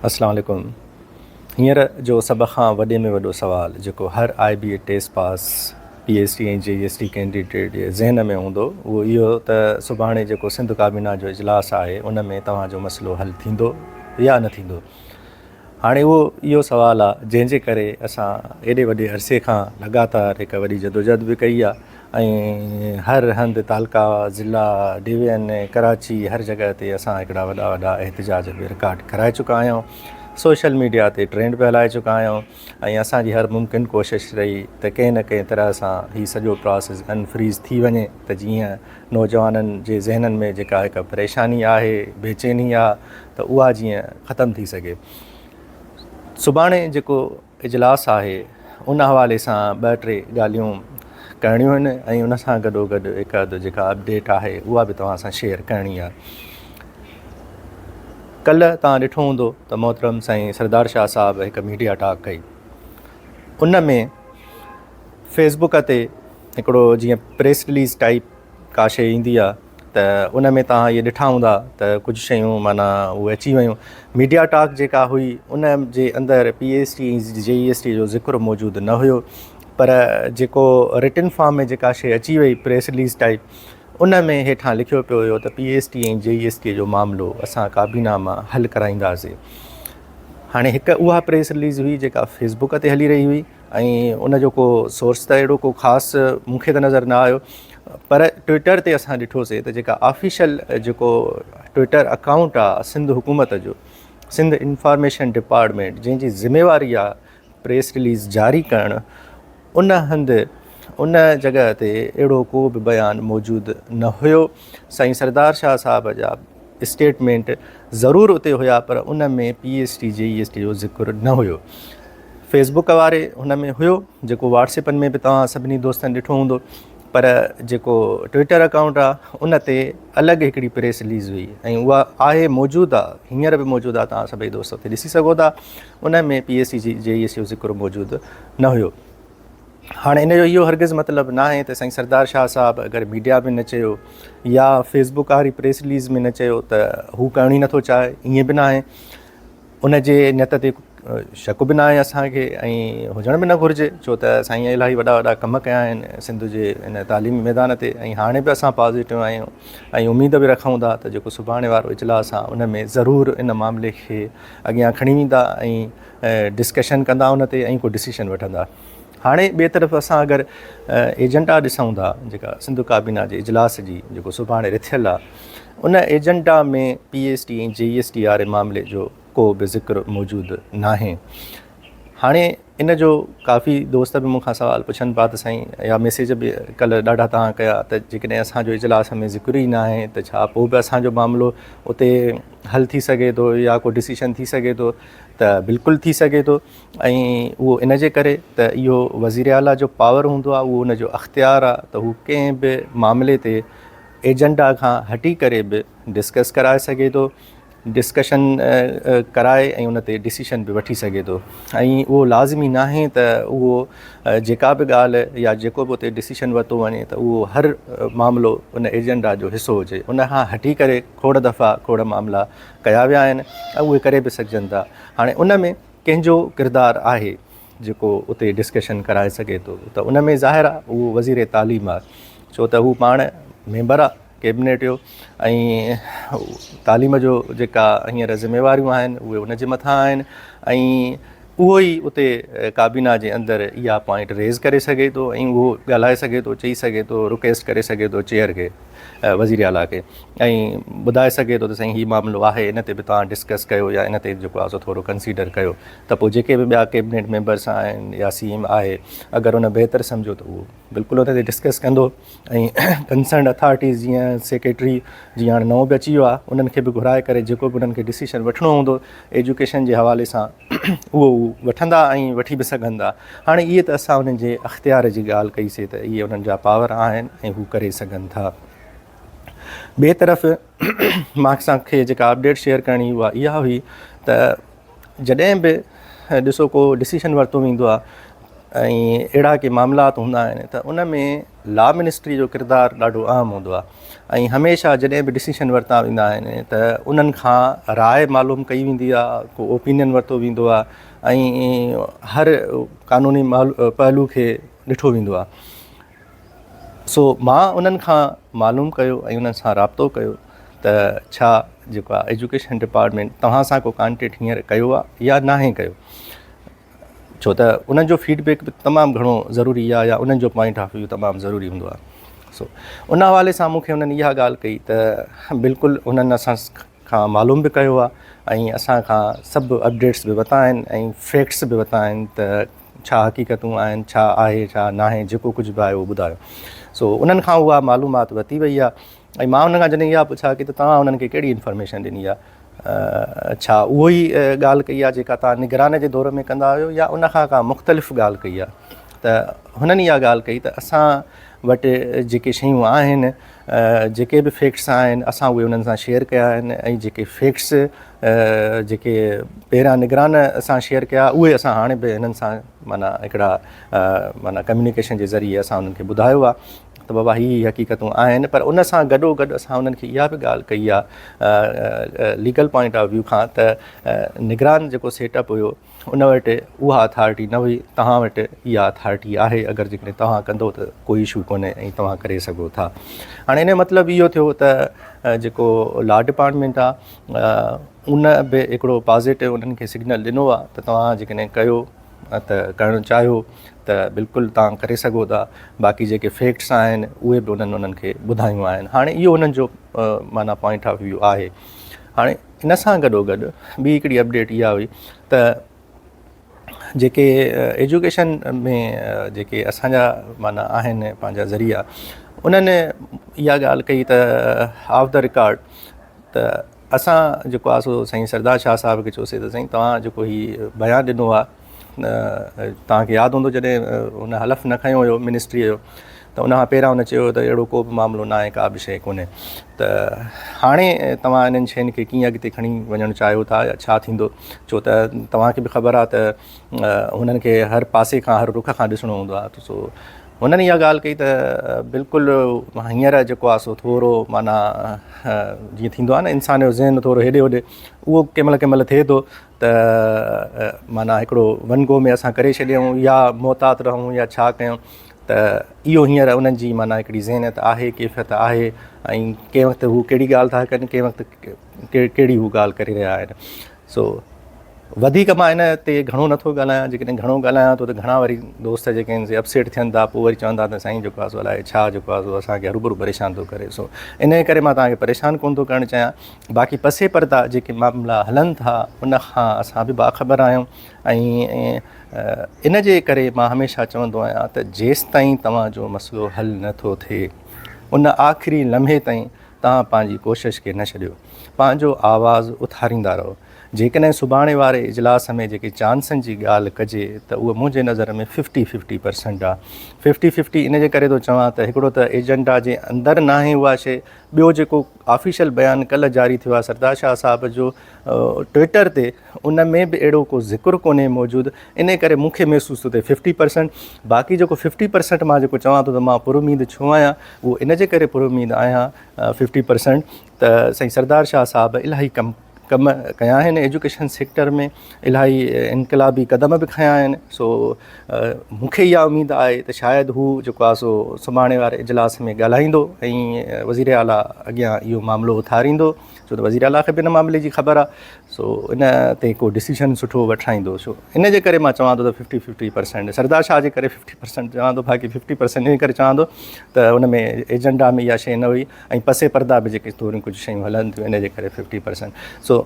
اسلام عليڪم هينئر جو سڀ کان وڏي ۾ وڏو سوال جيڪو هر آء بي اي test pass P S T ۽ J S T candidate جي ذهن ۾ هوندو اهو اهو ته سڀاڻي جيڪو سنڌ ڪابينا جو اجلاس آهي ان ۾ توهان جو مسئلو حل ٿيندو يا نه ٿيندو هاڻي اهو اهو سوال آ جنهن جي ڪري اسان ايڏي وڏي عرصي کان لڳاتار هڪ وڏي جدوجهد به ڪئي آ ۽ هر هنڌ تعلقا، ضلع، ڊويزن، ڪراچي هر جڳهه تي اسان هڪڙا وڏا وڏا احتجاج به رڪارڊ ڪرائي چڪا آهيون، سوشل ميڊيا تي ٽرينڊ به هلائي چڪا آهيون ۽ اسان جي هر ممڪن ڪوشش رهي ته ڪنهن نه ڪنهن طرح سان هي سڄو پراسيس ان فريز ٿي وڃي ته جيئن نوجوانن جي ذهنن ۾ جيڪا هڪ پريشاني آهي، بيچيني آهي ته اها جيئن ختم ٿي سگهي. سڀاڻي جيڪو اجلاس آهي ان حوالي سان ٻه ٽي ڳالهيون ڪرڻيون آهن ۽ ان سان گڏو گڏ هڪ اڌ جيڪا اپڊيٽ آهي اها به توهان سان شيئر ڪرڻي آهي. ڪلهه توهان ڏٺو هوندو ته محترم سائين سردار شاهه صاحب هڪ ميڊيا ٽاڪ ڪئي ان ۾ فيسبوڪ تي هڪڙو جيئن پريس رليز ٽائپ ڪا شيء ايندي آ ته ان ۾ توهان اهي ڏٺا هوندا ته ڪجهه شيون معنيٰ اهي اچي ويون ميڊيا ٽاڪ جيڪا هئي ان جي اندر P S T ۽ J S T جو ذڪر موجود نه هيو پر جيڪو رٽن فارم ۾ جيڪا شيء اچي وئي پريس رليز ٽائپ ان ۾ هيٺان لکيو پيو هيو ته P S T ۽ J S T جو معاملو اسان ڪابينا مان حل ڪرائينداسين هاڻي هڪ اها پريس رليز هئي جيڪا فيسبوڪ تي هلي رهي هئي ۽ ان جو ڪو سورس ته اهڙو ڪو خاص مون کي ته نظر نه آيو پر ٽوئٽر تي اسان ڏٺوسي ته جيڪا آفيشل جيڪو ٽوئٽر اڪائونٽ آ سنڌ حڪومت جو سنڌ انفارميشن ڊپارٽمينٽ جنهن جي ذميواري آ پريس رليز جاري ڪرڻ ان هنڌ ان جڳهه تي اهڙو ڪو به بيان موجود نه هيو سائين سردار شاهه صاحب جا اسٽيٽمينٽ ضرور اتي هيا پر ان ۾ P S T J S T جو ذڪر نه هيو فيس بڪ واري هن ۾ هيو جيڪو واٽس ايپن ۾ به توهان سڀني دوستن ڏٺو هوندو پر جيڪو ٽوئٽر اڪائونٽ آ ان تي الڳ هڪڙي پريس رليز هئي ۽ اها آهي موجود آ هينئر به موجود آ توهان سڀئي دوست اتي ڏسي سگهو ٿا ان ۾ پي ايس سي جي جي ايس جو ذڪر موجود نه هيو هاڻي ان جو اهو هرگز مطلب نه آهي ته سائين سردار شاهه صاحب اگر ميڊيا ۾ نه چيو يا فيس بڪ واري پريس رليز ۾ نه چيو ته هو ڪرڻ ئي نٿو چاهي ائين به نه آهي ان جي نيت تي شڪ به ناهي اسان کي ۽ هجڻ به نه گهرجي ڇو ته سائين الاهي وڏا وڏا ڪم ڪيا آهن سنڌ جي ان تعليمي ميدان تي ۽ هاڻي به اسان پازيٽو آهيون ۽ اميد به رکون ٿا ته جيڪو سڀاڻي وارو اجلاس آهي ان ۾ ضرور ان معاملي کي اڳيان کڻي ويندا ۽ ڊسڪشن ڪندا ان تي ۽ ڪو ڊسيشن وٺندا هاڻي ٻئي طرف اسان اگر ايجنڊا ڏسون ٿا جيڪا سنڌ ڪابينا جي اجلاس جي جيڪو سڀاڻي رٿيل آهي ان ايجنڊا ۾ پي ايس ٽي ۽ جي ايس ٽي واري معاملي جو ڪو به ذڪر موجود ناهي هاڻي ان جو ڪافي دوست به مون کان سوال پڇن پيا ته سائين يا ميسيج به ڪلهه ڏاڍا توهان ڪيا ته جيڪڏهن اسان جو اجلاس ۾ ذڪر ئي ناهي ته ڇا پوء به اسان جو معاملو اتي حل ٿي سگهي ٿو يا ڪو ڊسيشن ٿي سگهي ٿو ته بلڪل ٿي سگهي ٿو ۽ اهو ان جي ڪري ته اهو وزير اعليٰ جو پاور هوندو آهي اهو ان جو اختيار آهي ته هو ڪنهن به معاملي تي ايجنڊا کان هٽي ڪري به ڊسڪس ڪرائي سگهي ٿو ڊسڪشن ڪرائي ۽ ان تي ڊسيشن به وٺي سگهي ٿو ۽ اهو لازمي ناهي ته اهو جيڪا به ڳالهه يا جيڪو به اتي ڊسيشن ورتو وڃي ته اهو هر معاملو ان ايجنڊا جو حصو هجي ان کان هٽي ڪري کوڙ دفعا کوڙ معاملا ڪيا ويا آهن ۽ اهي ڪري به سگهجن ٿا هاڻي ان ۾ ڪنهن جو ڪردار آهي جيڪو اتي ڊسڪشن ڪرائي سگهي ٿو ته ان ۾ ظاهر آهي اهو وزير تعليم آهي ڇو ته هو پاڻ ميمبر آهي ڪيبنيٽ جو ۽ تعليم جو جيڪا هينئر ذميواريون آهن اهي ان جي مٿان آهن ۽ اهو ئي اتي ڪابينا جي اندر اها پوائنٽ ريز ڪري سگهي ٿو ۽ اهو ڳالهائي سگهي ٿو چئي سگهي ٿو رڪويسٽ ڪري سگهي ٿو چيئر کي وزير اعليٰ کي ۽ ٻڌائي سگهي ٿو ته سائين هي معاملو آهي ان تي به توهان ڊسڪس ڪيو يا ان تي جيڪو آهي سو ٿورو ڪنسيڊر ڪيو ته پوء جيڪي به ٻيا ڪيبنيٽ ميمبرس آهن يا سي ايم آهي اگر ان بهتر سمجهيو ته اهو بلڪل ان تي ڊسڪس ڪندو ۽ ڪنسرنڊ اٿارٽيز جيئن سيڪريٽري جيئن هاڻي نئون به اچي ويو آهي انهن کي به گهرائي ڪري جيڪو به انهن کي ڊسيشن وٺڻو هوندو ايجوڪيشن جي حوالي سان اهو هو وٺندا ۽ وٺي به سگهندا هاڻي اهي ته اسان انهن جي اختيار جي ڳالهه ڪئي سي ته اهي انهن جا پاور آهن ۽ هو ڪري سگهن ٿا ٻئي طرف مان اسان کي جيڪا اپڊيٽ شيئر ڪرڻي اها اها هئي ته جڏهن به ڏسو ڪو ڊسيشن ورتو ويندو آهي ۽ اهڙا ڪي معاملات هوندا آهن ته ان ۾ لا منسٽري جو ڪردار ڏاڍو اهم هوندو آهي ۽ هميشه جڏهن به ڊسيشن ورتا ويندا آهن ته انهن کان راء معلوم ڪئي ويندي آهي ڪو اوپينين ورتو ويندو آهي ۽ هر قانوني پهلو کي ڏٺو ويندو آهي سو مان انهن کان معلوم ڪيو ۽ انهن سان رابطو ڪيو ته ڇا جيڪو آهي ايجوڪيشن ڊپارٽمينٽ توهان سان ڪو ڪانٽيڪٽ هينئر ڪيو آهي يا ناهي ڪيو ڇو ته انهن جو فيڊ بيڪ به تمام گهڻو ضروري آهي يا انهن جو پوائنٽ آف ويو تمام ضروري هوندو آهي سو ان حوالي سان مون کي انهن اها ڳالهه ڪئي ته بلڪل انهن اسان کان معلوم به ڪيو آهي ۽ اسان کان سڀ اپڊيٽس به ورتا آهن ۽ فيڪٽس به ورتا آهن ته ڇا حقيقتون آهن ڇا آهي ڇا ناهي جيڪو ڪجهه به آهي اهو ٻڌايو سو انهن کان اها معلومات ورتي وئي آهي ۽ مان انهن کان جڏهن اها پڇا ڪئي ته توهان انهن کي ڪهڙي انفارميشن ڏني آهي ڇا اهو ئي ڳالهه ڪئي آهي جيڪا توهان نگران جي دور ۾ ڪندا آهيو يا ان کان ڪا مختلف ڳالهه ڪئي آهي ته هنن اها ڳالهه ڪئي ته اسان وٽ جيڪي شيون آهن جيڪي به فيڪٽس آهن اسان اهي انهن سان شيئر ڪيا آهن ۽ جيڪي فيڪٽس جيڪي پهريان نگران سان شيئر ڪيا اهي اسان هاڻي به هنن سان معنيٰ هڪڙا معنيٰ ڪميونيڪيشن جي ذريعي اسان انهن کي ٻڌايو آهي ته بابا هي هي حقيقتون آهن پر ان سان گڏو گڏ اسان انهن کي اها به ڳالهه ڪئي آهي ليگل پوائنٽ آف ويو کان ته نگران جيڪو سيٽ اپ هيو ان وٽ اها اٿارٽي نه هئي توهان وٽ اها اٿارٽي آهي اگر جيڪڏهن توهان ڪندو ته ڪوئي اشو ڪونهي ۽ توهان ڪري سگهو ٿا هاڻي ان جو مطلب اهو ٿيو ته جيڪو لا ڊپارٽمينٽ آهي ان به هڪڙو پازيٽو انهن کي سگنل ڏنو آهي ته توهان جيڪڏهن ڪيو ته ڪرڻ چاهيو ته بلڪل توهان ڪري سگهو ٿا باقي جيڪي فيڪٽس آهن اهي به انهن انهن کي ٻڌايون آهن هاڻي اهو انهن جو معنيٰ پوائنٽ آف ويو آهي هاڻي ان سان گڏو گڏ ٻي هڪڙي اپڊيٽ اها هئي ته جيڪي ايجوڪيشن ۾ جيڪي اسانجا معنيٰ آهن پنهنجا ذريعا انهن اها ڳالهه ڪئي ته آف the record ته اسان جيڪو آهي سو سائين سردار شاهه صاحب کي چيوسي ته سائين توهان جيڪو هي بيان ڏنو آهي توهان کي ياد هوندو جڏهن هن حلف نه کنيو هيو منسٽريء جو ته ان کان پهريان هن چيو ته اهڙو ڪو به معاملو نه آهي ڪا به شيء ڪونهي ته هاڻي توهان انهن شين کي ڪيئن اڳتي کڻي وڃڻ چاهيو ٿا يا ڇا ٿيندو ڇو ته توهان کي به خبر آهي ته هنن کي هر پاسي کان هر رخ کان ڏسڻو هوندو آهي سو هنن اها ڳالهه ڪئي ته بلڪل هينئر جيڪو آهي سو ٿورو معنيٰ جيئن ٿيندو آهي نه انسان جو ذهن ٿورو هيڏي هوڏي اهو ڪنهن مهل ڪنهن مهل ٿئي ٿو ته معنيٰ هڪڙو ون گو ۾ اسان ڪري ڇڏيون يا محتاط رهون يا ڇا ڪيون ته اهو هينئر انهن جي معنيٰ هڪڙي ذهنيت آهي ڪيفيت آهي ۽ ڪنهن وقت هو ڪهڙي ڳالهه ٿا ڪن ڪنهن وقت ڪهڙي هو ڳالهه ڪري رهيا آهن سو وڌيڪ مان ان تي گهڻو نٿو ڳالهايان جيڪڏهن گهڻو ڳالهايان ٿو ته گهڻا وري دوست جيڪي آهن سي اپسيٽ ٿين ٿا پوء وري چون ٿا ته سائين جيڪو آهي سو الائي ڇا جيڪو آهي سو اسان کي هروڀرو پريشان ٿو ڪري سو ان جي ڪري مان توهان کي پريشان ڪونه ٿو ڪرڻ چاهيان باقي پسي پردا جيڪي معاملا هلن ٿا ان کان اسان به باخبر آهيون ۽ ان جي ڪري مان هميشه چوندو آهيان ته جيستائين توهان جو مسئلو حل نٿو ٿئي ان آخري لمحي تائين توهان پنهنجي ڪوشش کي نه ڇڏيو پنهنجو آواز اٿاريندا رهو. جيڪڏهن سڀاڻي واري اجلاس ۾ جيڪي چانسن جي ڳالهه ڪجي ته اهو منهنجي نظر ۾ ففٽي ففٽي پرسنٽ آ. ففٽي ففٽي ان جي ڪري ٿو چوان ته هڪڙو ته ايجنڊا جي اندر ناهي اها شيء ٻيو جيڪو آفيشل بيان ڪلهه جاري ٿيو آ سردار شاهه صاحب جو ٽوئٽر تي ان ۾ به اهڙو ڪو ذڪر ڪونهي موجود ان ڪري مون کي محسوس ٿو ٿئي ففٽي پرسنٽ باقي جيڪو ففٽي پرسنٽ مان جيڪو چوان ٿو ته مان پر اميد ڇو آهيان اهو ان جي ڪري پر اميد آهيان ففٽي پرسنٽ ته سائين سردار شاهه صاحب الاهي ڪم ڪم ڪيا آهن ايجوڪيشن سيڪٽر ۾ الاهي انقلابي قدم به کنيا آهن سو مون کي اها اميد آهي ته شايد هو جيڪو آهي سو سڀاڻي واري اجلاس ۾ ڳالهائيندو ۽ وزير اعليٰ اڳيان اهو معاملو اٿاريندو ڇو ته وزير اعليٰ کي به ان معاملي جي خبر آهي سو ان تي ڪو ڊسيشن سٺو وٺرائيندو سو ان جي ڪري مان چوان ٿو ته fifty fifty percent Sardar Shah جي ڪري ففٽي پرسنٽ چوان ٿو باقي ففٽي پرسنٽ ان ڪري چوان ٿو ته ان ۾ ايجنڊا ۾ اها شيء نه هئي ۽ پسي پرده به جيڪي ٿوريون ڪجهه شيون هلن ٿيون ان جي ڪري ففٽي پرسنٽ سو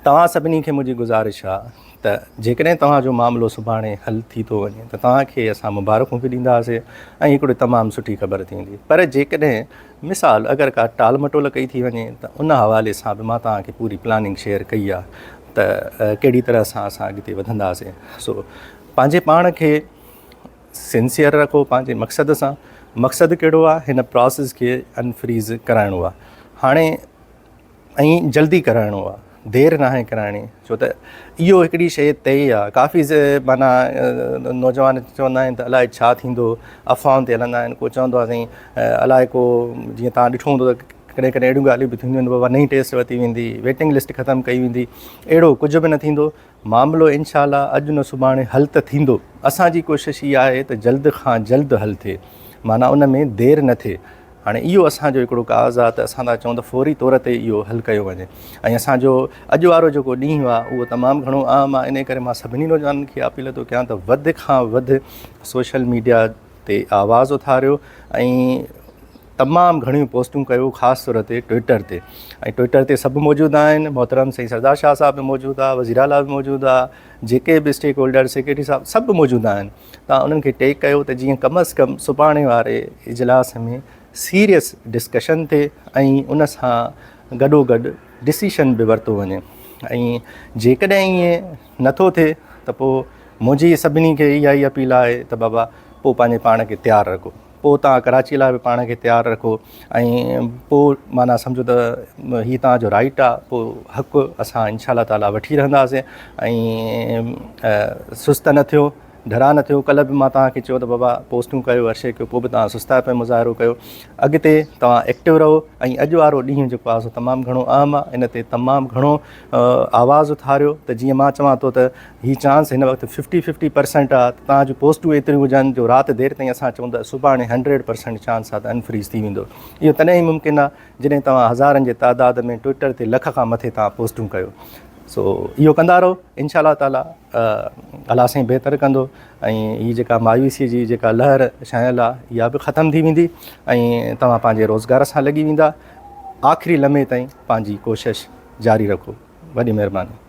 توهان سڀني کي منهنجي گذارش آ ته جيڪڏهن توهان جو معاملو سڀاڻي حل ٿي ٿو وڃي ته توهان کي اسان مبارڪون به ڏينداسي ۽ هڪڙي تمام سٺي خبر ٿيندي پر جيڪڏهن مثال اگر ڪا ٽال مٽول ڪئي ٿي وڃي ته ان حوالي سان به مان توهان کي پوري پلاننگ شيئر ڪئي آ ته ڪهڙي طرح سان اسان اڳتي وڌنداسي سو پنهنجي پاڻ کي سنسيئر رکو پنهنجي مقصد سان مقصد ڪهڙو آهي هن پراسيس کي انفريز ڪرائڻو آهي هاڻي ۽ جلدي ڪرائڻو آهي دير ناهي ڪرائڻي ڇو ته اهو هڪڙي شيء طئي آهي ڪافي معنيٰ نوجوان چوندا آهن ته الائي ڇا ٿيندو افواهن تي هلندا آهن ڪو چوندو آهي سائين الائي ڪو جيئن تان ڏٺو هوندو ته ڪڏهن ڪڏهن اهڙيون ڳالهيون به ٿينديون آهن بابا نئين ٽيسٽ ورتي ويندي ويٽنگ لسٽ ختم ڪئي ويندي اهڙو ڪجهه به نه ٿيندو معاملو انشاء الله اڄ نه سڀاڻي حل ته ٿيندو اسان جي ڪوشش اها آهي ته جلد کان جلد حل ٿئي معنيٰ ان ۾ دير نه ٿئي هاڻي اهو اسان جو هڪڙو ڪاز آهي ته اسان ٿا چئون ته فوري طور تي اهو حل ڪيو وڃي ۽ اسان جو اڄ وارو جيڪو ڏينهن آهي اهو تمام گهڻو اهم آهي ان ڪري مان سڀني نوجوانن کي اپيل ٿو ڪيان ته وڌ کان وڌ سوشل ميڊيا تي آواز اٿاريو ۽ تمام گهڻيون پوسٽون ڪيو خاص طور تي ٽوئٽر تي ۽ ٽوئٽر تي سڀ موجود آهن محترم سائين سردار شاهه صاحب به موجود آهي وزير اعليٰ به موجود آهي جيڪي به اسٽيڪ هولڊر سيڪريٽري صاحب سڀ موجود آهن تان انهن کي ٽيگ ڪيو ته جيئن ڪم از ڪم سڀاڻي واري اجلاس ۾ سيريس ڊسڪشن ٿئي ۽ ان سان گڏو گڏ ڊسيشن به ورتو وڃي ۽ جيڪڏهن ائين نٿو ٿئي ته پوء منهنجي سڀني کي اها ئي اپيل آهي ته بابا پوء پنهنجي پاڻ کي تيار رکو پوء توهان ڪراچي لاء به پاڻ کي تيار رکو ۽ پوء معنيٰ سمجهو ته هي توهان جو رائيٽ آ پوء حق اسان انشاء الله تعاليٰ وٺي رهنداسين ۽ سست نه ٿيو ڍرا نه ٿيو ڪلهه به مان توهان کي چيو ته بابا پوسٽون ڪيو هر شيء ڪيو پوء به توهان سستائپ ۾ مظاهرو ڪيو اڳتي توهان ايڪٽو رهو ۽ اڄ وارو ڏينهن جيڪو آهي سو تمام گهڻو اهم آهي ان تي تمام گهڻو آواز اٿاريو ته جيئن مان چوان ٿو ته هي چانس هن وقت ففٽي ففٽي پرسنٽ آ ته توهان جون پوسٽون ايتريون هجن جو رات دير تائين اسان چئون ته سڀاڻي هنڊريڊ پرسنٽ چانس آ ته ان فريز ٿي ويندو اهو تڏهن ئي ممڪن آ جڏهن توهان هزارن جي تعداد ۾ ٽوئٽر تي لک کان مٿي توهان پوسٽون ڪيو سو اهو ڪندا رهو انشاء الله تعالي الله سائين بهتر ڪندو ۽ هي جيڪا مايوسي جي جيڪا لهر ڇانيل آ اها به ختم ٿي ويندي ۽ توهان پنهنجي روزگار سان لڳي ويندا آخري لمحي تائين پنهنجي ڪوشش جاري رکو وڏي مهرباني.